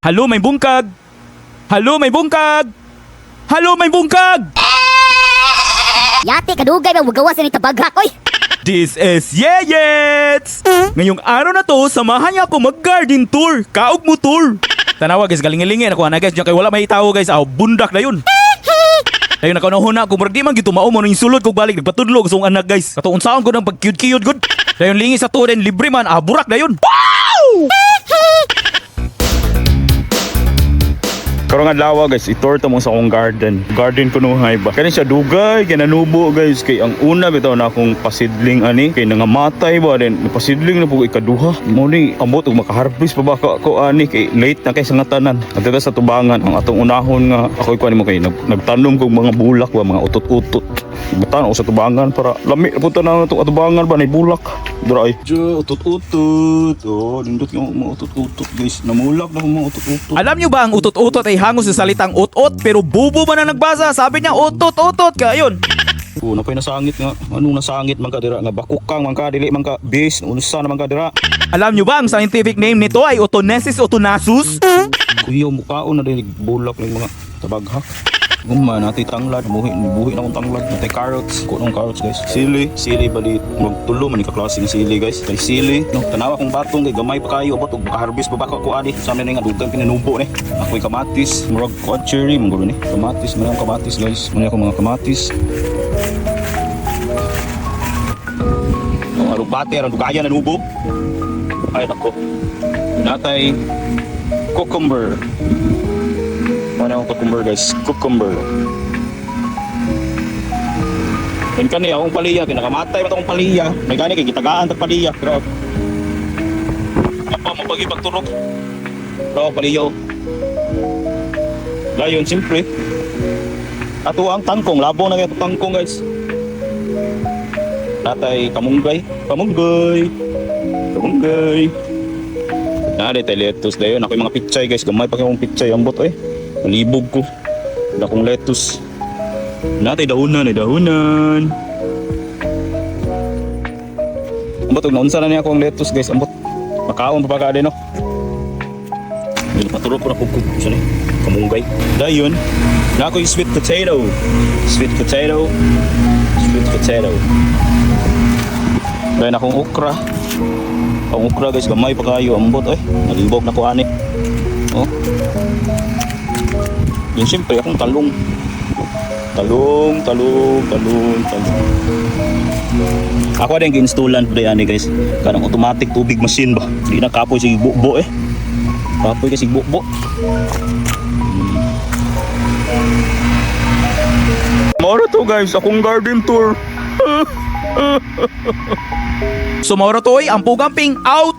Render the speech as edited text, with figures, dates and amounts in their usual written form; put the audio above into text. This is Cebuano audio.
Halo, may bungkag! Halo, may bungkag! Halo, may bungkag! Yate kadugay ba mugawas ni tabaghak oy. This is Yeyets! Ngayong araw na to, samahan niya ako mag-garden tour. Kaog mo tour. Tanawa guys, galing-lingin ako na guys. Diyan kay wala may tao guys. Aw, bundak na yun. Ayun nakaunahon na ako, murag di man gyud mao mo nang sulod kog balik nagpatudlo sa akong anak guys. Kato unsaon ko nang pagkiyod-kiyod gud. Dayon lingi sa turen libre man, ah burak na yun. Wow! Karong adlaw guys, itour ta mo sa akong garden. Garden kunuhay ba. Kani siya dugay kinanubo guys, kay ang una bitaw na akong pasidling ani kay nangamatay ba, then pasidling na pug ikaduha. Mo ni ambot og makaharvest pa ba ko ani kay late na kay sa nga tanan. Adto sa tubangan ang atong unahon nga ako'y kuan mo kay nagtanom kog mga bulak ba, mga utot-utot. Batan ako sa tubangan para lami na punta na atong atubangan ba nay bulak. Dira ay. Diyo, utot-utot. Oh, nindot nga mga utot-utot guys. Namulak na akong mga utot-utot. Alam nyo ba ang utot-utot ay hango sa salitang ut-ut, pero bubo man ang nagbasa? Sabi niya utot-utot kaya yun. Oo, napay nasangit nga. Anong nasangit man ka dira nga bakukang man ka, dili man ka base, unsa na man ka dira. Alam nyo ba ang scientific name nito ay Otonesis otonasus? Kuya mukaon na din bulak ng mga tabaghak. Guma natay tanglad, buhi buhi na akong tanglad, natay carrots, kunong carrots guys. Sili, sili balit, magtulo man ni ka klase ng sili guys. Kay sili, no, tanawa kong batong kay gamay pa kayo abot og makaharvest pa ba ko ani. Sa amin nga dugay pinanubo ni. Ako'y kamatis, murag kuan cherry man gulo ni. Kamatis, man akong kamatis guys. Man akong mga kamatis. Ang arupate, ang dugayan, ang ubo. Ay, nako. Natay, cucumber. Ano ang cucumber guys? Cucumber. Yan kani akong paliya, kinakamatay ba akong paliya? May gani kay gitagaan tag paliya. Pero apa mo pagi pagturok. Pero paliya. Oh. Dayon siyempre. Ato ang tangkong, labo na kay ato tangkong guys. Natay kamunggay, kamunggay. Kamunggay. Na tay lettuce dayon. Ako yung mga pichay guys, gamay pa kay pichay ambot oy. Malibog ko. Wala akong lettuce. Natay dahunan, ay dahunan. Ambot og naunsa na niya akong lettuce guys, ambot. Makaon pa pa ka din no. Yun, paturo ko na kung sa ni kamunggay. Dayon, na ako yung sweet potato. Sweet potato. Sweet potato. Dayon akong okra. Ang okra guys, gamay pa kayo ambot oy. Nalibog na ko ani. Oh. Yun siyempre akong talong. Talong, talong, talong, talong. Ako din giinstullan pre ani guys. Kanang automatic tubig machine ba. Di na kapoy sige bubo eh. Kapoy kasi bubo. Moro to guys, akong garden tour. Sumoro toy, ang pugamping out!